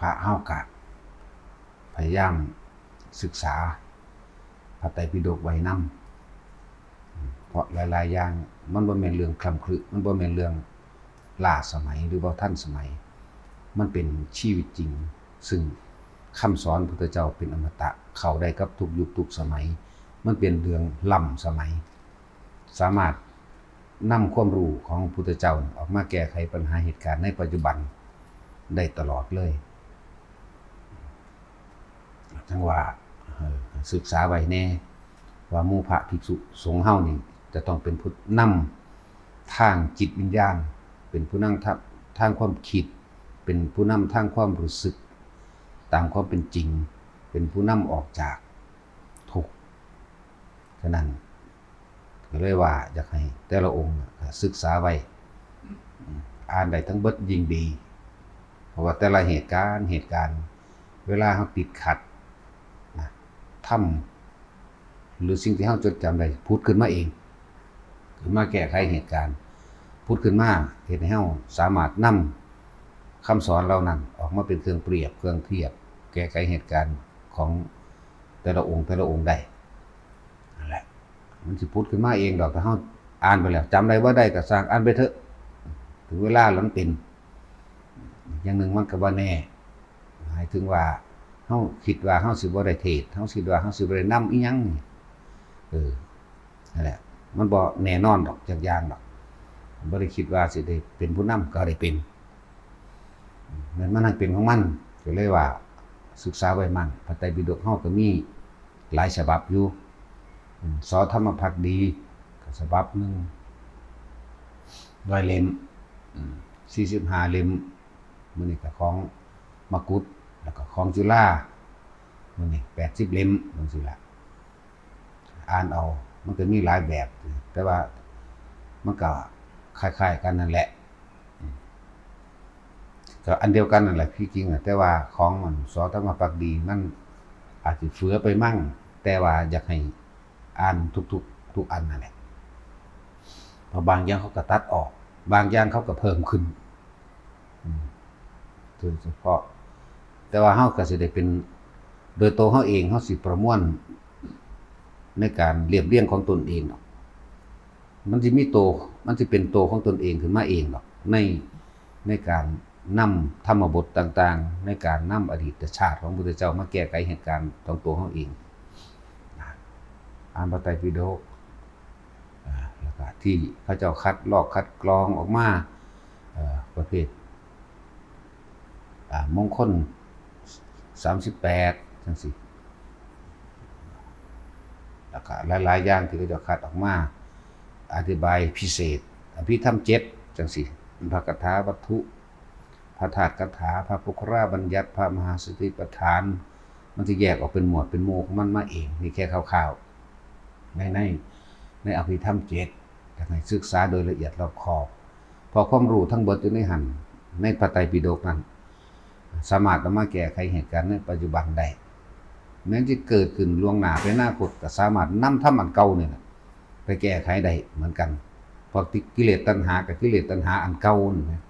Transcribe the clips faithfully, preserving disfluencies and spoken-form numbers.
พระเฮากะพยายามศึกษาพระไตรปิฎกไว้นำ เพราะหลายๆอย่างมันบ่แม่นเรื่องคร่ำครึ มันบ่แม่นเรื่องล้าสมัยหรือบ่ทันสมัย มันเป็นชีวิตจริง ซึ่งคำสอนพุทธเจ้าเป็นอมตะ เข้าได้กับทุกยุคทุกสมัย มันเป็นเรื่องล้ำสมัย สามารถนำความรู้ของพุทธเจ้าออกมาแก้ไขปัญหาเหตุการณ์ในปัจจุบันได้ตลอดเลย จั่งว่า เอ่อ ศึกษาไว้แน่ ว่าหมู่พระภิกษุสงฆ์เฮานี่จะต้องเป็นผู้นำทางจิตวิญญาณ เป็นผู้นำทาง ทางความคิด เป็นผู้นำทางความรู้สึก ตามความเป็นจริง เป็นผู้นำออกจากทุกข์ ฉะนั้น ก็เลยว่าอยากให้แต่ละองค์น่ะก็ศึกษาไว้ อืม อ่านได้ทั้งเบิดยิ่งดี เพราะว่าแต่ละเหตุการณ์ เหตุการณ์ เวลาเราติดขัดนะ ธรรม หรือสิ่งที่เราจดจำได้ ผุดขึ้นมาเอง ขึ้นมาแก้ไขเหตุการณ์ ผุดขึ้นมาเฮ็ดให้เราสามารถนำคำสอนเหล่านั้นออกมาเป็นเครื่องเปรียบ เครื่องเทียบ แก้ไขเหตุการณ์ของแต่ละองค์ แต่ละองค์ได้ นั่นแหละ มันสิผุดขึ้นมาเองดอก ถ้าเราอ่านไปแล้ว จำได้บ่ได้ก็ซ่าง อ่านไปเถอะ ถึงเวลาแล้วมันเป็น อย่างหนึ่งมันก็บ่แน่ หมายถึงว่า เราคิดว่าเราสิบ่ได้เทศน์ เราคิดว่าเราสิบ่ได้นำอิหยังนี่ เออ นั่นแหละ มันบ่แน่นอนดอกจักอย่างดอก บ่ได้คิดว่าสิได้เป็นผู้นำ ก็ได้เป็น มัน มันหั้นเป็นของมัน ก็เลยว่าศึกษาไว้มั่ง พระไตรปิฎกเราก็มีหลายฉบับอยู่ อืม ส.ธรรมภักดี ก็ฉบับหนึ่ง ร้อยเล่ม อืม สี่สิบห้าเล่ม มื้อนี้ก็ของมกุฏ แล้วก็ของจุฬา มื้อนี้แปดสิบเล่ม จั่งซี้ล่ะ อ่านเอา มันก็มีหลายแบบ แต่ว่ามันก็คล้ายๆกันนั่นแหละ อืม ก็อันเดียวกันนั่นแหละที่จริงอะ แต่ว่าของมัน ส.ธรรมภักดี มันอาจสิเฟือไปมั่ง แต่ว่าอยากให้อ่านทุกๆ ทุกอันนั่นแหละ เพราะบางอย่างเขาก็ตัดออก บางอย่างเขาก็เพิ่มขึ้น อืม โดยเฉพาะ แต่ว่าเราก็สิได้เป็น โดยตัวเราเอง เราสิประมวลในการเรียบเรียงของตนเองดอก มันสิมีตัว มันสิเป็นตัวของตนเองขึ้นมาเองดอก ใน ในการนำธรรมบทต่างๆ ในการนำอดีตชาติของพระพุทธเจ้ามาแก้ไขเหตุการณ์ของตัวเราเอง อ่านพระไตรปิฎก อ่า แล้วก็ที่เขาเจ้าคัดลอกคัดกรองออกมา เอ่อ ประเภท อ่า มงคล สามสิบแปด จั่งซี้ แล้วก็หลายๆอย่างที่เขาเจ้าคัดออกมา อธิบายพิเศษ อภิธรรมเจ็ด จั่งซี้ พระคาถาวัตถุ พระธาตุคาถา พระปุคคราบัญญัติ พระมหาสติปัฏฐาน มันสิแยกออกเป็นหมวดเป็นหมู่ของมันมาเอง นี่แค่คร่าวๆ ใน ใน ในอภิธรรมเจ็ด อยากให้ศึกษาโดยละเอียดรอบคอบ เพราะความรู้ทั้งเบิดอยู่ในหั่น ในพระไตรปิฎกนั้น สามารถนำมาแก้ไขเหตุการณ์ในปัจจุบันได้ แม้นสิเกิดขึ้นล่วงหน้าไปอนาคต ก็สามารถนำธรรมอันเก่านี่แหละไปแก้ไขได้เหมือนกัน เพราะกิเลสตัณหากับกิเลสตัณหาอันเก่านี่นะ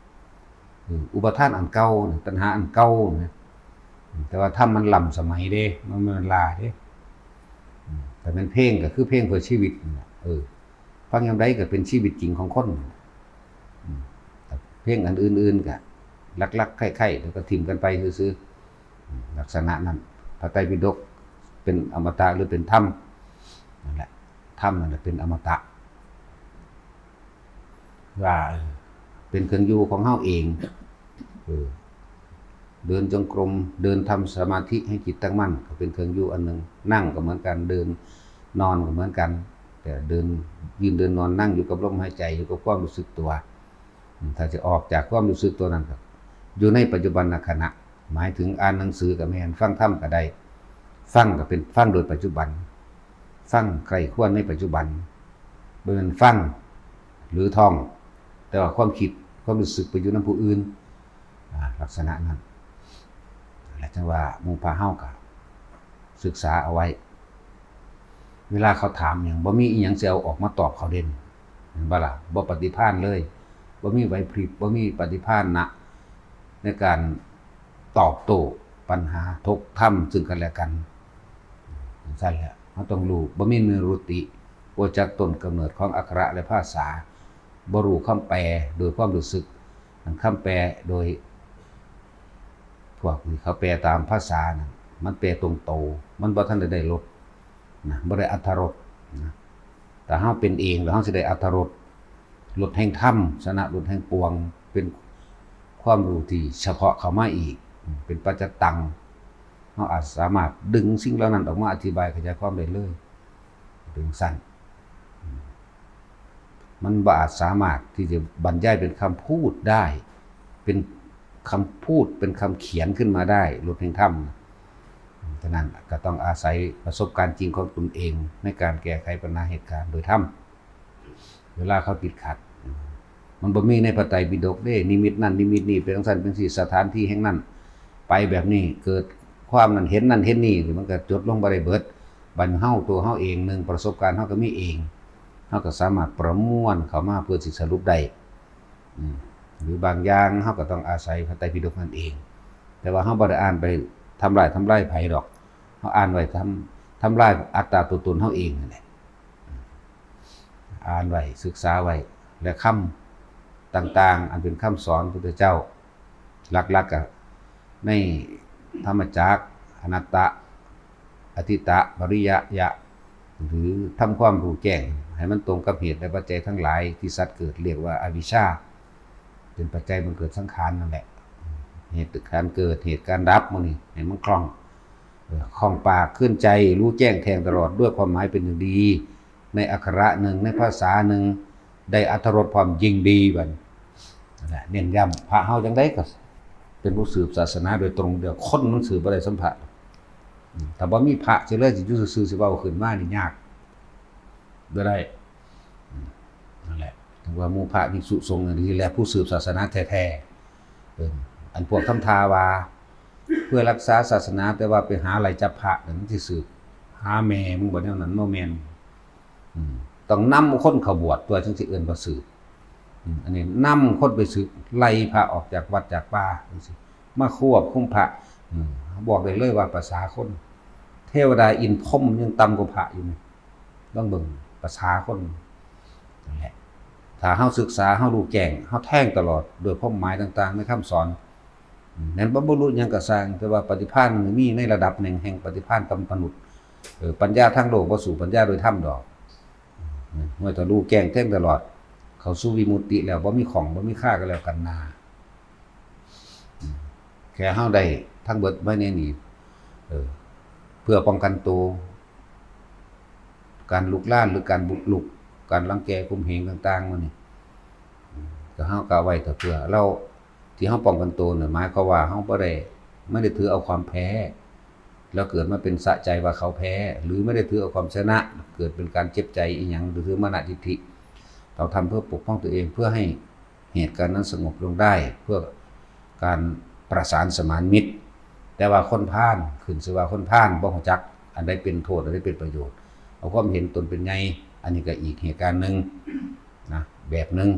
อืม อุปาทานอันเก่านี่ ตัณหาอันเก่านี่ แต่ว่าธรรมมันล้ำสมัยเด้ มัน มันล้าเด้ อืม แต่เป็นเพลงก็คือเพลงเพื่อชีวิตนั่นแหละ เออ ฟังยามใดก็เป็นชีวิตจริงของคนนั่นแหละ อืม แต่เพลงอันอื่นๆก็ลักๆไคล้ๆ แล้วก็ถิ่มกันไปซื่อๆ อืม ลักษณะนั้น พระไตรปิฎกเป็นอมตะหรือเป็นธรรม นั่นแหละ ธรรมนั่นแหละเป็นอมตะ ว่า เออ เป็นเครื่องอยู่ของเฮาเอง เออ เดินจงกรม เดินทำสมาธิให้จิตตั้งมั่น ก็เป็นเครื่องอยู่อันหนึ่ง นั่งก็เหมือนกัน เดิน นอนก็เหมือนกัน แต่เดิน ยืน เดิน นอน นั่ง อยู่กับลมหายใจ อยู่กับความรู้สึกตัว อืม ถ้าจะออกจากความรู้สึกตัวนั้นก็อยู่ในปัจจุบันขณะ หมายถึงอ่านหนังสือก็แม่น ฟังธรรมก็ได้ ฟังก็เป็นฟังโดยปัจจุบัน ฟังใคร่ครวญในปัจจุบัน บ่แม่นฟังหรือท่อง แต่ว่าความคิด ความรู้สึกไปอยู่นำผู้อื่น อ่า ลักษณะนั้น และจั่งว่าหมู่พระเฮาก็ศึกษาเอาไว้ เวลาเขาถามหยัง บ่มีอิหยังสิเอาออกมาตอบเขาเด่น เห็นบ่ล่ะ บ่ปฏิภาณเลย บ่มีไหวพริบ บ่มีปฏิภาณนะ ในการ ตอบโต้ปัญหา ถกธรรมซึ่งกันและกัน จั่งซั้นแหละ เราต้องรู้ บ่มีนิรุตติ บ่จักต้นกำเนิดของอักขระและภาษา บ่รู้คำแปลโดยความรู้สึก อันคำแปลโดย พวกที่เขาแปลตามภาษานั่น มันแปลตรงโต มันบ่ทันได้ได้รสนะ บ่ได้อรรถรสนะ แต่เราเป็นเองแล้วเราสิได้อรรถรส รสแห่งธรรม ชนะรสแห่งปวง เป็นความรู้ที่เฉพาะเข้ามาอีก เป็นปัจจตัง เราอาจสามารถดึงสิ่งเหล่านั้นออกมาอธิบายขยายความได้เลย เป็นจั่งซั้น มันบ่อาจสามารถที่จะบรรยายเป็นคำพูดได้ เป็นคำพูด เป็นคำเขียนขึ้นมาได้ รสแห่งธรรม ฉะนั้นก็ต้องอาศัยประสบการณ์จริงของตนเองในการแก้ไขปัญหาเหตุการณ์โดยธรรม เวลาเขาติดขัด มันบ่มีในพระไตรปิฎกเด้ นิมิตนั่นนิมิตนี่เป็นจั่งซั้นเป็นจั่งซี้ สถานที่แห่งนั้น ไปแบบนี้ เกิดความนั่นเห็นนั่นเห็นนี่ มันก็จดลงบ่ได้เบิด บัดเฮาตัวเฮาเอง หนึ่ง ประสบการณ์เฮาก็มีเอง เฮาก็สามารถประมวลเข้ามาเพื่อสิสรุปได้ อืม หรือบางอย่างเฮาก็ต้องอาศัยพระไตรปิฎกนั่นเอง แต่ว่าเฮาบ่ได้อ่านไปทำลาย ทำลายไผดอก เฮาอ่านไว้ทำ ทำลายอัตตาตัวตนเฮาเองนั่นแหละ อ่านไว้ ศึกษาไว้ และคำต่างๆ อันเป็นคำสอนพระพุทธเจ้า หลักๆ ก็ในธรรมจักร อนัตตะ อทิตตะ ปริยยะ หรือทำความรู้แจ้งให้มันตรงกับเหตุและปัจจัยทั้งหลายที่สัตว์เกิด เรียกว่าอวิชชา เป็นปัจจัยบังเกิดสังขารนั่นแหละ เหตุการเกิด เหตุการดับหมู่นี้ให้มันคล่อง เออ คล่องปากขึ้นใจ รู้แจ้งแทงตลอดด้วยความหมายเป็นอย่างดี ในอักขระหนึ่ง ในภาษาหนึ่ง ได้อรรถรสพร้อมยิ่งดีบัดนี้ นั่นแหละ เน้นย้ำ พระเฮาจั่งใดก็เป็นผู้สืบศาสนาโดยตรง เดี๋ยวคนมันสืบบ่ได้สำพระ อืม ถ้าบ่มีพระสิเลยสิอยู่ซื่อๆ สิเว้าขึ้นมานี่ยาก บ่ได้ อืม นั่นแหละ ถึงว่าหมู่พระภิกษุสงฆ์นี่แหละผู้สืบศาสนาแท้ๆ เออ อันพวกทำท่าว่า เพื่อรักษาศาสนา แต่ว่าไปหาไล่จับพระนั่น มันสิสืบหาแม่มึงบ่ แนวนั้นบ่แม่น อืม ต้องนำคนเข้าบวชตัว จั่งสิเอิ้นว่าสืบ อืม อันนี้นำคนไปสืบ ไล่พระออกจากวัดจากป่าจั่งซี้ มาควบคุมพระ อืม บอกได้เลยว่าภาษาคน เทวดาอินทร์พรหมยังต่ำกว่าพระอยู่นี่ ลองเบิ่งภาษาคน นั่นแหละ ถ้าเฮาศึกษา เฮารู้แจ้ง เฮาแทงตลอดโดยความหมายต่างๆ ในคำสอน อืม แม้นบ่บรรลุหยังก็ซ่าง แต่ว่าปฏิภาณมันมีในระดับหนึ่งแห่งปฏิภาณกับมนุษย์ เออ ปัญญาทางโลกบ่สู้ปัญญาโดยธรรมดอก อืม เมื่อถ้ารู้แจ้งแทงตลอด เข้าสู่วิมุตติแล้ว บ่มีข้อง บ่มีคาก็แล้วกันนา อืม แค่เฮาได้ทั้งเบิดไว้ในนี้ เออ เพื่อป้องกันตัว การลุกลานหรือการบุกรุก การรังแกข่มเหงต่างๆ หมู่นี้ อืม ก็เฮาก็เอาไว้แต่เพื่อ แล้วที่เฮาป้องกันตัวเนี่ย หมายความว่าเฮาบ่ได้ ไม่ได้ถือเอาความแพ้ แล้วเกิดมาเป็นสะใจว่าเขาแพ้ หรือไม่ได้ถือเอาความชนะ เกิดเป็นการเจ็บใจอีหยัง หรือถือมานะทิฏฐิ เราทำเพื่อปกป้องตัวเอง เพื่อให้เหตุการณ์นั้นสงบลงได้ เพื่อการประสานสมานมิตร แต่ว่าคนพาล ขึ้นชื่อว่าคนพาล บ่รู้จักอันใดเป็นโทษ อันใดเป็นประโยชน์ เอาความเห็นตนเป็นใหญ่ อันนี้ก็อีกเหตุการณ์หนึ่งนะ แบบหนึ่ง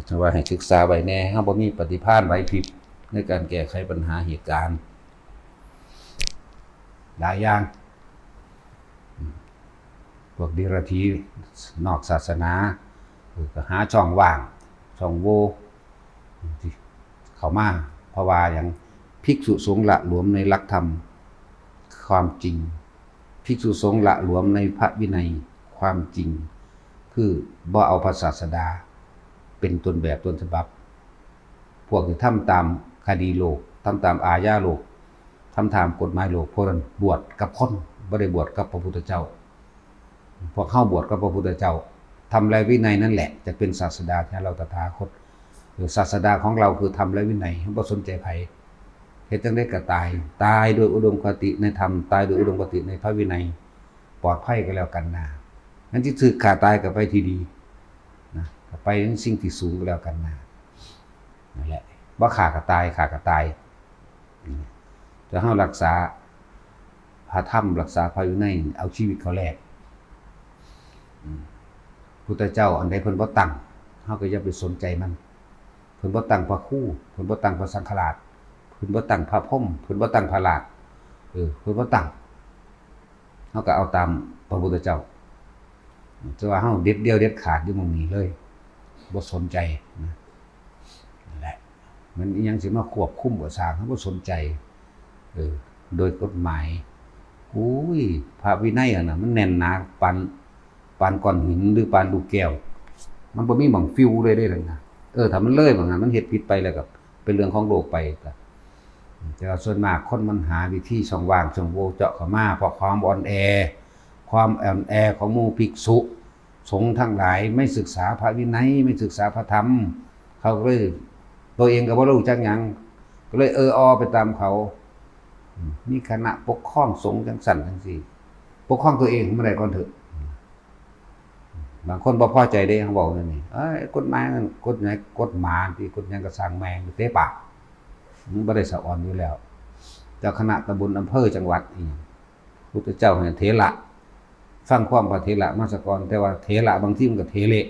จั่งว่าให้ศึกษาไว้แน่ เฮาบ่มีปฏิภาณไหวพริบในการแก้ไขปัญหาเหตุการณ์หลายอย่าง พวกเดรัจฉีนอกศาสนา เออ ก็หาช่องว่าง ช่องโหว่ เข้ามา เพราะว่าหยัง ภิกษุสงฆ์หละหลวมในหลักธรรม ความจริง ภิกษุสงฆ์หละหลวมในพระวินัย ความจริง คือบ่เอาพระศาสดาเป็นต้นแบบต้นฉบับ พวกที่ทำตามคดีโลก ทำตามอาญาโลก ทำตามกฎหมายโลก พวกนั้นบวชกับคน บ่ได้บวชกับพระพุทธเจ้า พวกเฮาบวชกับพระพุทธเจ้า ธรรมและวินัยนั่นแหละจะเป็นศาสดาแทนเราตถาคต เออ ศาสดาของเราคือธรรมและวินัย บ่สนใจไผ เฮ็ดจั่งใดก็ตาย ตายโดยอุดมคติในธรรม ตายโดยอุดมคติในพระวินัย ปลอดภัยก็แล้วกันนา อันที่ถืกฆ่าตายก็ไปที่ดีนะ ก็ไปในสิ่งที่สูงก็แล้วกันนา นั่นแหละ บ่ฆ่าก็ตาย ฆ่าก็ตาย อืม ถ้าเฮารักษาพระธรรม รักษาพระวินัย เอาชีวิตเข้าแลก อืม พุทธเจ้าอันใดเพิ่นบ่ตั้ง เฮาก็อย่าไปสนใจมัน เพิ่นบ่ตั้งพระครู เพิ่นบ่ตั้งพระสังฆราช เพิ่นบ่ตั้งพระพรหม เพิ่นบ่ตั้งพระราช เออ เพิ่นบ่ตั้ง เฮาก็เอาตามพระพุทธเจ้า แต่ว่าเฮาเด็ดเดี่ยวเด็ดขาดอยู่หม่องนี้เลย บ่สนใจนะ นั่นแหละ มันอิหยังสิมาควบคุมก่อสร้าง เฮาบ่สนใจ เออ โดยกฎหมาย อุ้ย พระวินัยอะนะ มันแน่นหนาปาน ปานก้อนหินหรือปานลูกแก้ว มันบ่มีหม่องฟิวเลยเด้นะ เออ ถ้ามันเลยหม่องนั้น มันเฮ็ดผิดไปแล้วก็เป็นเรื่องของโลกไป แต่ว่าส่วนมากคนมันหาวิธีช่องว่างช่องโหว่เจาะเข้ามา เพราะความอ่อนแอ ความอ่อนแอของหมู่ภิกษุสงฆ์ทั้งหลาย ไม่ศึกษาพระวินัย ไม่ศึกษาพระธรรม เขาก็เลย ตัวเองก็บ่รู้จักหยัง ก็เลยเออออไปตามเขา อืม มีคณะปกครองสงฆ์จังซั่นจังซี่ ปกครองตัวเองบ่ได้ก่อนเถอะ บางคนบ่พอใจเด้ เขาบอกอย่างนี้ เอ้ย กฎหมายนั่น กฎหมาย กฎหมาที่ กฎหยังก็สร้างแม่ง เตะปาก มันบ่ได้สะออนอยู่แล้ว เจ้าคณะตำบล อำเภอ จังหวัด อีหยัง พุทธเจ้าให้เถระ ฟังความพระเถระมาซะก่อน แต่ว่าเถระบางทีมันก็เถเละ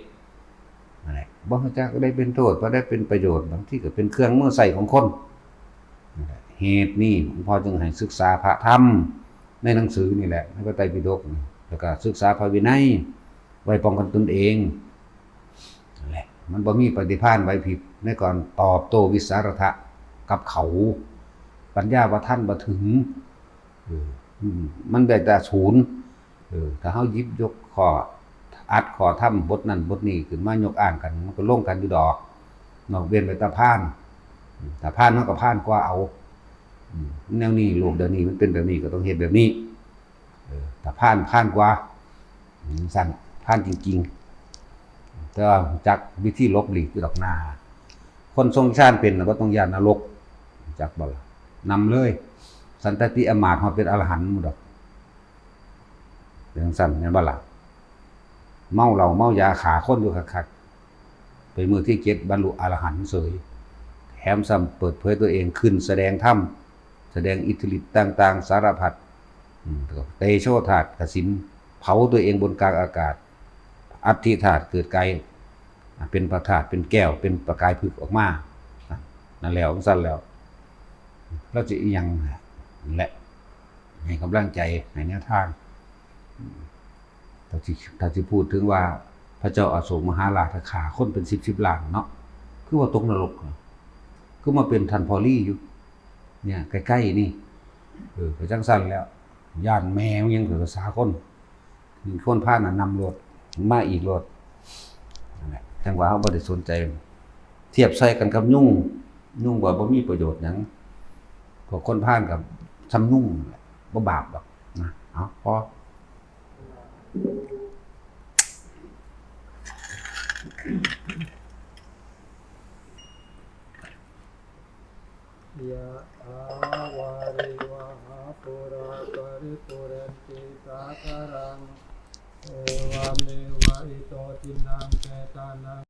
นั่นแหละ บ่รู้จักได้เป็นโทษ บ่ได้เป็นประโยชน์ บางทีก็เป็นเครื่องมือใช้ของคน นั่นแหละ เหตุนี้หลวงพ่อจึงให้ศึกษาพระธรรมในหนังสือนี่แหละ ในพระไตรปิฎกนี่ แล้วก็ศึกษาพระวินัยไว้ป้องกันตนเอง นั่นแหละ มันบ่มีปฏิภาณไหวพริบในการตอบโต้วิสาสะกับเขา ปัญญาบ่ทันบ่ถึง เออ อืม มันได้แต่ศูนย์ เออ ถ้าเฮาหยิบยกข้ออัดข้อธรรมบทนั้นบทนี้ขึ้นมายกอ้างกัน มันก็ลงกันอยู่ดอก นอกเว้นไว้แต่พาน อืม ถ้าพานมันก็พานกว่าเอา อืม แนวนี้ โลกเดี๋ยวนี้มันเป็นแบบนี้ ก็ต้องเฮ็ดแบบนี้ เออ ถ้าพาน พานกว่า อืม ซั่น พานจริงๆ แต่ว่ารู้จักวิธีหลบหลีกอยู่ดอกนา คนทรงฌานเป็นน่ะบ่ต้องย้านนรก รู้จักบ่ล่ะ นำเลย สันตติอำมาตย์ฮอดเป็นอรหันต์หมดดอก เป็นจั่งซั่นแม่นบ่ล่ะ เมาเหล้าเมายาฆ่าคนอยู่คักๆ ไปมื้อที่เจ็ดบรรลุอรหันต์เสย แถมซ้ำเปิดเผยตัวเองขึ้นแสดงธรรม แสดงอิทธิฤทธิ์ต่างๆ สารพัด อืม เตโชธาตุกสิณ เผาตัวเองบนกลางอากาศ อัฐิธาตุเกิดกลายเป็นพระธาตุ เป็นแก้ว เป็นประกายผึกออกมา นั่นแล้ว จั่งซั่นแล้ว แล้วจะอีหยัง นั่นแหละ ให้กำลังใจ ให้แนวทาง ถ้าสิ ถ้าสิพูดถึงว่าพระเจ้าอโศกมหาราชฆ่าคนเป็นสิบสิบล้านเนาะ คือว่าตกนรกเหรอ คือมาเป็นท่านพ่อหลีอยู่ เนี่ย ใกล้ๆ นี่ เออ ก็จั่งซั่นแล้ว ย้านแม่มันยังถือภาษาคน คนพาลน่ะนำโลด มาอีกโลด นั่นแหละ จั่งว่าเฮาบ่ได้สนใจ เทียบใส่กันกับยุง ยุงว่าบ่มีประโยชน์หยัง พวกคนพาลก็ส่ำยุงนั่นแหละ บ่บาปดอกนะ เอา พอ ยะถาวาริวหาปูราปริปูเรนติสาคารัง เอวเมวะอิโตทินังเปตานัง